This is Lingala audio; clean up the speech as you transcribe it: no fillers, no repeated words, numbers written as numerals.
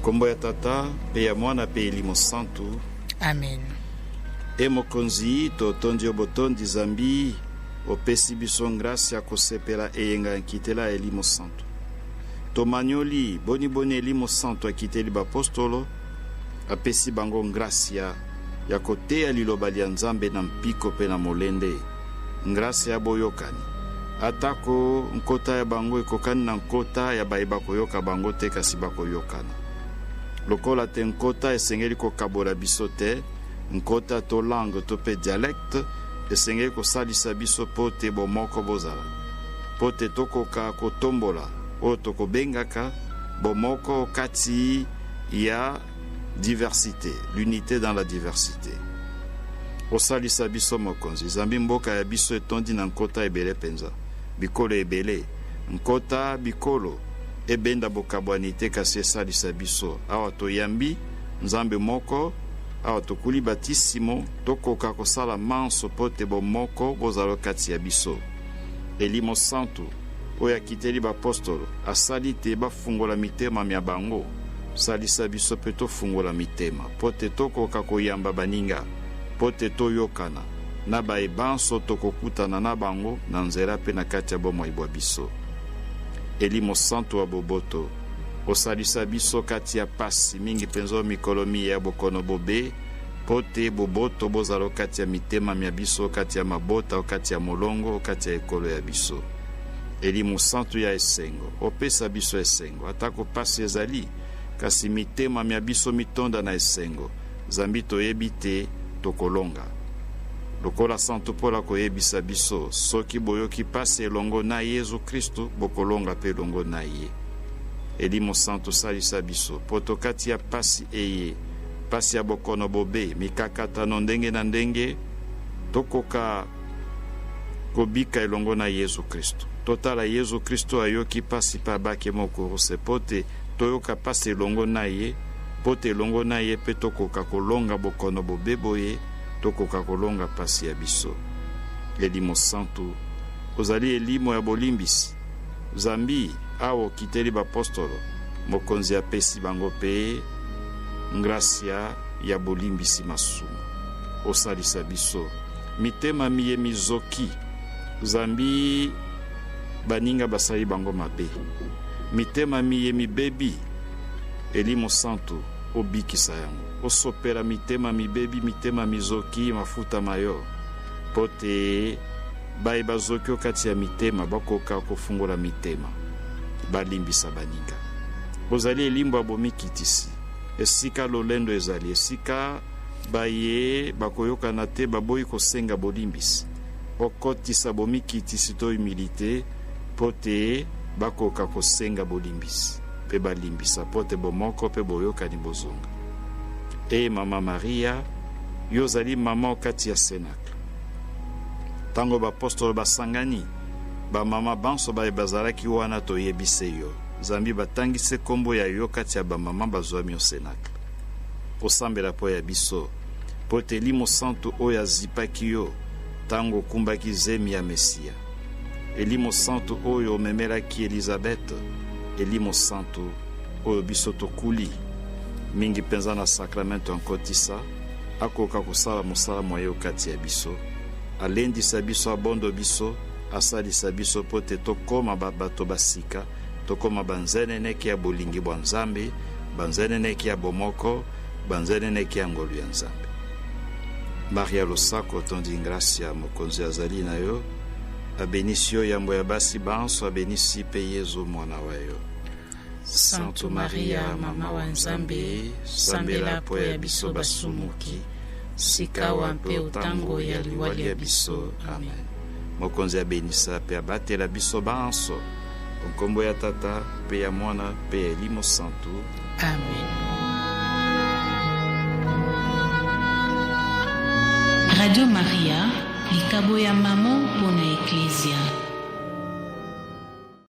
Nkombo ya Tata, mpe ya Mwana, mpe Elimo Santu. Amen. E Mokonzi, totondi yo botondi zambi opesi biso ngrasi ya kosepela eyenga ya nkitela ya Elimo Santu. Tomanyoli boni boni Elimo Santu akiteli bapostolo, apesi bango ngrasia ya koteya liloba lya Nzambe na mpiko mpe na molende, ngrasia ya boyokani, atako nkota ya bango ekokani na nkota ya baye bakoyoka bango te, kasi bakoyokana. Lokola te nkota esengeli kokabola biso te, nkota to langue to mpe dialecte esengeli kosalisa biso mpo te bomoko bozala, mpo te tokoka kotombola oyo tokobengaka bomoko kati ya diversite, l'unite dans la diversite. Osalisa biso Mokonzi, zambi mboka ya biso etondi na nkota ebele mpenza, bikolo ebele. Nkota, bikolo, ebenda bokabwani te, kasi esalisa biso awa toyambi Nzambe moko, awa tokuli batisimo, tokoka kosala manso mpo te bomoko bozala o kati ya biso. Elimo Santu, oyo akiteli bapostolo, asali te bafungola mitema mya bango. Salisa biso mpe tofungola mitema mpo te tokoka koyamba baninga, mpo te toyokana na baye banso tokokutana na bango na nzela mpe na kati ya bomoi bwa biso. Elimo Santu wa boboto, osalisa biso kati ya pasi, mingi mpenza o mikolo miye ya bokono bobe, mpo te boboto bozala o kati ya mitema mya biso, o kati ya mabota, o kati ya molongo, o kati ya ekolo ya biso. Elimo Santu ya esengo, opesa biso esengo, atako pasi ezali, kasi mitema mya biso mitonda na esengo, zambi toyebi te tokolonga. Lokola Santu Paul akoyebisa biso, soki boyoki pasi elongo na Yezu Kristu, bokolonga mpe elongo na ye. Elimo Santu salisa biso, mpo tokati ya pasi eye, pasi ya bokono bobe, mikakatano ndenge na ndenge, tokoka kobika elongo na Yezu Kristu. Totala Yezu Kristu ayoki pasi mpe abaki mo kuruse, mpo te toyoka pasi elongo na ye, mpo te elongo na ye mpe tokoka kolonga bokono bobe boye, tokoka kolonga pasi ya biso. Elimo Santu, ozali elimo ya bolimbisi, zambi awa okiteli bapostolo, Mokonzi apesi bango mpe ngrasia ya bolimbisi masumu. Osalisa biso mitema miye mizoki, zambi baninga basali bango mabe. Mitema miye mibebi, Elimo Santu, obikisa yango. Osopela mitema mibebi, mitema mizoki mafuta ma yo, mpo te baye bazoki o kati ya mitema bakoka kofungola mitema, balimbisa baninga. Ozali elimbo ya bomikitisi, esika lolendo ezali, esika baye bakoyokana te baboyi kosenga bolimbisi. Okotisa bomikitisi to humilite mpo te bakoka kosenga bolimbisi mpe balimbisa, mpo te bomoko mpe boyokani bozonga. E Mama Maria, yo ozali mama o kati ya Cenacle. Tango bapostolo basangani, bamama banso baye bazalaki wana toyebi se yo, zambi batangi se kombo ya yo kati ya bamama bazwami o Cenacle. Osambela mpo ya biso, mpo te Elimo Santu oyo azipaki yo tango okumbaki zemi ya Mesia, Elimo Santu oyo omemelaki Elizabeth, Elimo Santu oyo biso tokuli mingi mpenza na Sakramento ya Nkotisa, akoka kosala mosala mwa ye okati ya biso, alendisa biso, abondo biso, asalisa biso mpo te tokoma ba bato ba sika, tokoma banzeneneke ya bolingi bwa Nzambe, banzeneneke ya bomoko, banzeneneke ya ngolu ya Nzambe. Maria losako, otondi ngrasia, Mokonzi azali na yo, abenisi yo yambo ya basi banso, abenisi mpe Yezu mwana wa yo. Santu Maria, mama wa Nzambe, sambela mpo ya biso basumuki, sikawa mpe o tango ya liwa lya biso. Amen. Mokonzi abenisa mpe abatela biso banso, o nkombo ya Tata mpe ya Mwana mpe ya Elimo Santu. Amen. Radio Maria, likabo ya mamo mpo na Eklezia.